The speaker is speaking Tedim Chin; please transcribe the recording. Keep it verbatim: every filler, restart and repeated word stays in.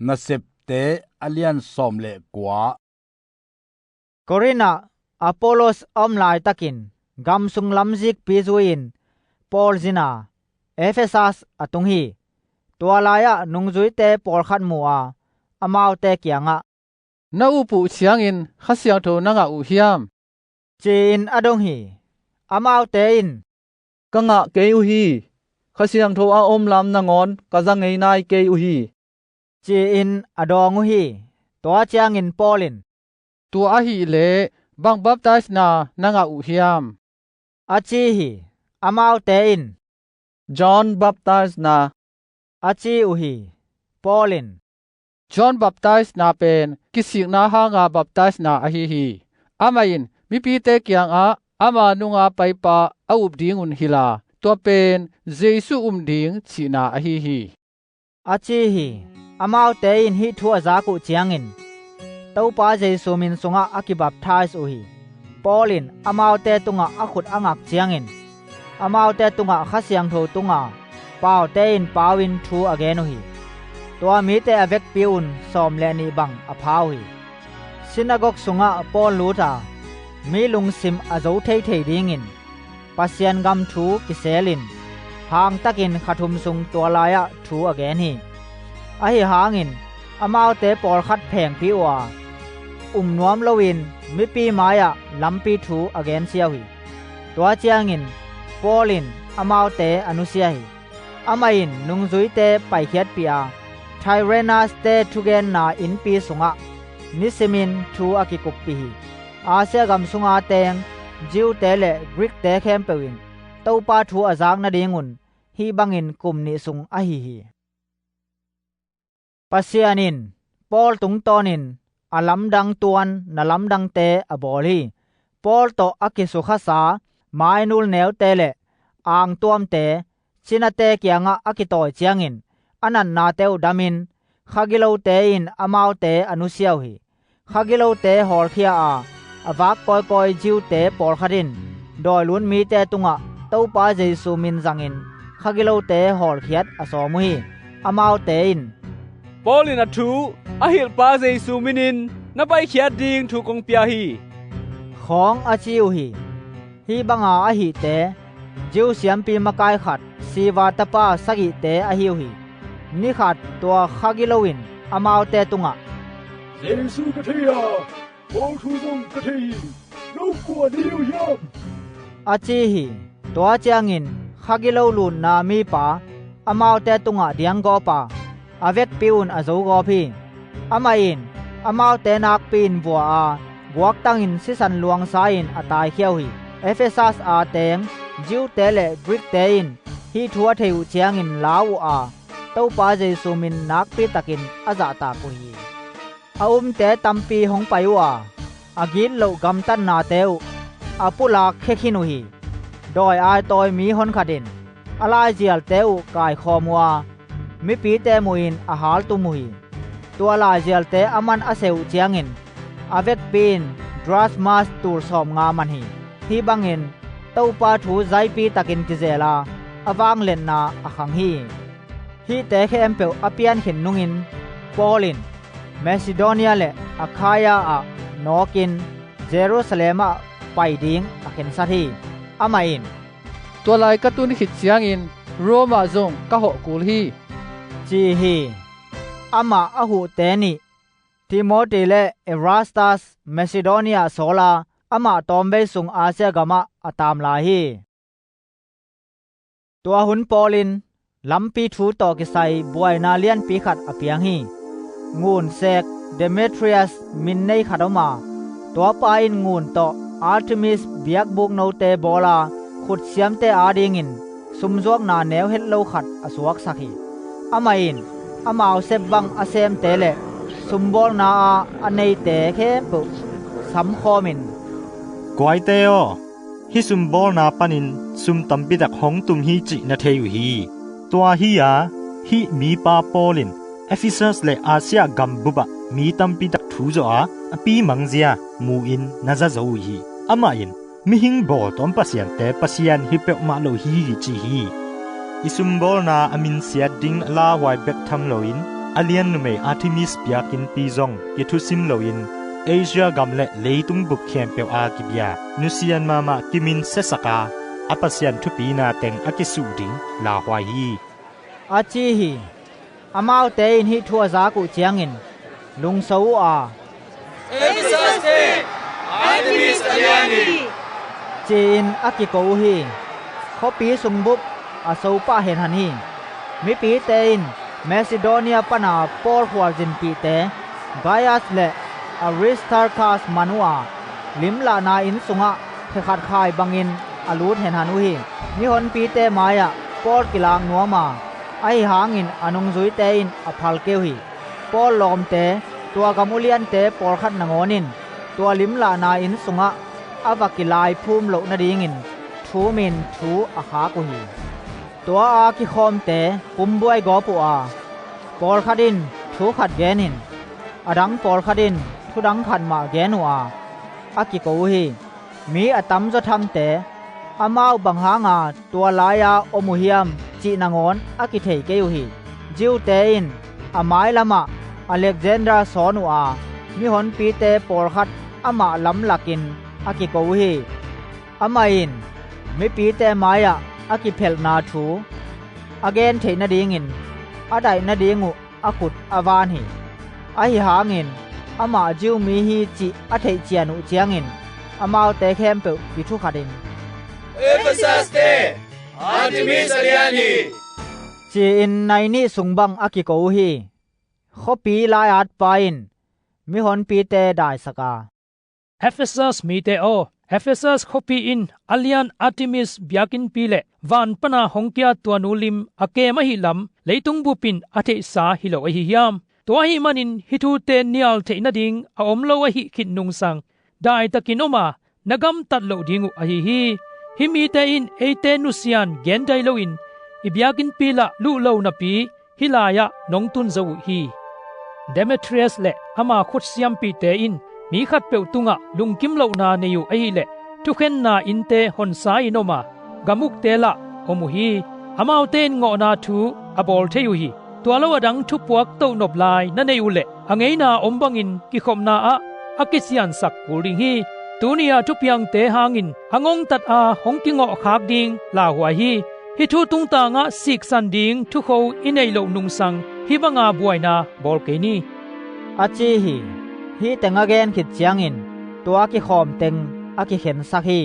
Nasepte a lian sawm le kua. Korinth ah Apollos a om laitakin gam sung lamzikpi zui-in Paul zin a Efesas a tung hi. Tua lai-ah nungzuite pawlkhat mu a, amaute kiangah, "Na up uh ciangin Kha Siangtho na ngah uh hiam?" ci-in a dong hi. Amaute in, "Ka ngah kei uh hi. Kha Siangtho a om lam nangawn ka za ngei nai kei uh hi," ci-in a dawng uh hi. Tua ciangin Paul in, "Tua ahih leh bang baptisena na ngah uh hiam?" a ci hi. Amaute in, "John baptisena," a ci uh hi. Paul in, "John baptisena pen kisikna hanga baptisena ahi hi. Amah in mipite kiangah ama nunga paipa a up dingun hilh a, tua pen Jesu um ding cihna ahi hi," a ci hi. Amaute in hih thu a zak uh ciangin Topa Jesu min sungah a kibaptais uh hi. Paul in amaute tungah a khut a ngak ciangin amaute tungah Kha Siangtho tung a, paute in pau-in thu a gen uh hi. Tua mite a vekpi un sawm le nih bang a pha uh hi. Sinagog sungah Paul lut a, mi lungsim a zo theithei dingin Pasian gam thu kiselin hangtakin kha thum sung tua lai-ah thu a gen hi. Ahi hangin amaute pawlkhat phengpih uh a, um nuam loin mipi mai-ah lampi thu a gensia uh hi. Tua ciangin Paul in amaute a nusia hi. Amah in nungzuite paikhiatpih a, Tyrannaste thugenna innpi sungah nisimin thu a kikuppih hi. Asia gam sunga teng Jew-te le Greek-te khempeuh in Topa thu a zak nadingun hih bangin kum nih sung ahi hi. Pasian in Paul tungtawnin a lamdang tuan na lamdangte a bawl hi. Paul tawh a kisukhasa mainul neute le angtuamte, cinate kiangah a kitawi ciangin a natnate uh damin khagilote in amaute a nusia uh hi. Khagilote hawlkhia a, a vak kawikawi Jew-te pawlkhat in dawilut mite tungah Topa Jesu min zangin khagilote hawlkhiat a sawm uh hi. Amaute in, "Paul in a thu a hilhpa Jesu minin na paikhiat ding thu kong pia hi," khawng a ci uh hi. Hih banga ahihte Jew siampi makai khat Siva tapa sagihte ahi uh hi. Ni khat tua khagilo in amaute tungah, "Jesu ka thei a, Paul thu zong ka thei hi. No kua na hi uh hiam?" a ci hi. Tua ciangin khagilo lutna mipa amaute tungah dianggawp a, a vekpi un a zogawp hi. Amah in amaute nakpi in vua a, guaktangin sisan luangsa in a taikhia uh hi. Efesas a teng Jew-te le Greek-te in hih thu a thei uh ciangin lau uh a, Topa Jesu min nakpitakin a zahtak uh hi. A umte tampi hong pai uh a, a gitloh gamtatnate uh a pulak khia khin uh hi. Dawi aitawi mi honkhat in a laizialte uh kaikhawm uh a, mipite muhin a haltum uh hi. Tua laizialte a man a se uh ciangin a vekpi in drachmas tul sawmnga man hi. Hih bangin Topa thu zaipitakin kizel a, a vangliatna a khang hi. Hihte khempeuh a piankhin nungin Paul in Macedonia le Akhaia ah nawkin Jerusalem ah pai ding a khensat hi. Amah in, "Tua lai ka tun khit ciangin Rome ah zong ka hawh kul hi," ci hi. Amah a huhte nih Timoti le Erastas Macedonia ah sawl a, amah tawmvei sung Asia gamah a taam lai hi. Tua hun Paul in lampi thu tawh kisai buaina lianpi khat a piang hi. Ngun seek Demetrius min nei khat om a, tuapa in ngun tawh Artemis biakbuk note bawl a, khutsiamte adingin sumzuakna neu het lo khat a suaksak hi. Amah in amau sep bang a semte le sumbawlna a a neite khempeuh samkhawmin, "Kuaite aw, hih sumbawlna panin sum tampitak hong tum hi cih na thei uh hi. Tua hi-a hih mipa Paul in Efesus le Asia gam bupah mi tampitak thu zawh a, a pi mangzia mu-in na za zo uh hi. Amah in mihing bawltawm pasiante Pasian hi peuhmah lo hi ci hi. I sumbawlna a minsiat ding a lauhuai bek tham loin a lian numei Artemis biakinnpi zong kithusim loin Asia gam le leitung bup khempeuh a kibia nusian mahmah kimin siasak a, a Pasian thupina teng a kisuh ding lauhuai hi, a ci hi. Amaute in hih thu a zak uh ciangin lungso uh a, Efesus te, Artemis a lian hi, ci-in a kiko uh hi. Khuapi sungbup a sopah henhan hi. Mipite in Macedonia pana Paul khualzinpihte Gaius le Aristarkhas man uh a, limlahna inn sungah khekhat khai bangin a lut henhan uh hi. Mihonpite mai-ah Paul kilak nuam a, ahi hangin a nungzuite in a phal kei uh hi. Paul lawmte, tua gam uliante pawlkhat nangawn in tua limlahna inn sungah a va kilaiphum loh nadingin thumin thu a khak uh hi. Tua a kikhawmte pumbuai gawp uh a, pawlkhat in thu khat genin, a dang pawlkhat in thudang khat mah gen uh a, a kiko uh hi. Mi a tamzaw thamte, amau bang hanga tua lai-a om uh hiam cih nangawn a kithei kei uh hi. Jew-te in a mailamah Alexander sawn uh a, mihonpite pawlkhat amah lamlakin a kiko uh hi. Amah in mipite mai-ah a kiphelhna thu a gen theih nadingin a daih nading uh a khut a van hi. Ahi hangin amah Jew mi hi cih a theihcian uh ciangin amaute khempeuh kithukhatin, Efesus te, Artemis a lian hi, ci-in nai nih sung bang a kiko uh hi. Khuapi lai-atpa in mihonpite daisak a, Efesus mite aw, Efesus khuapi in a lian Artemis biakinnpi le van pana hong kia tua nu lim a kem ahi lam leitung bup in a theihsa hi lo ahi hiam? Tua ahih manin hih thute nial theih nading a om lo ahi khit nungsang daitakin om a, na gamtat loh ding uh ahi hi. Hih mite in eite nusian gendai loin i biakinnpi lah luh lo napi hih lai-ah nong tun zo uh hi. Demetrius le ama khutsiampihte in mi khatpeuh tungah lungkim lohna nei uh ahileh thukhenna innte honsa in om a, gamukte lah om uh hi. Amaute in ngawhna thu a bawl thei uh hi. Tua lo a dang thupuak toh nop lai na neih uh leh a ngeina om bangin kikhopna ah a kisiansak kul ding hi. Tuni-ah thupiangte hangin a ngongtat a hong kingawhkhak ding lauhuai hi. Hih thu tungtangah siksan ding thukho i neih loh nungsang hih banga buaina bawl kei ni, a ci hi. Hih teng a gen khit ciangin tua kikhawm teng a kikhensak hi.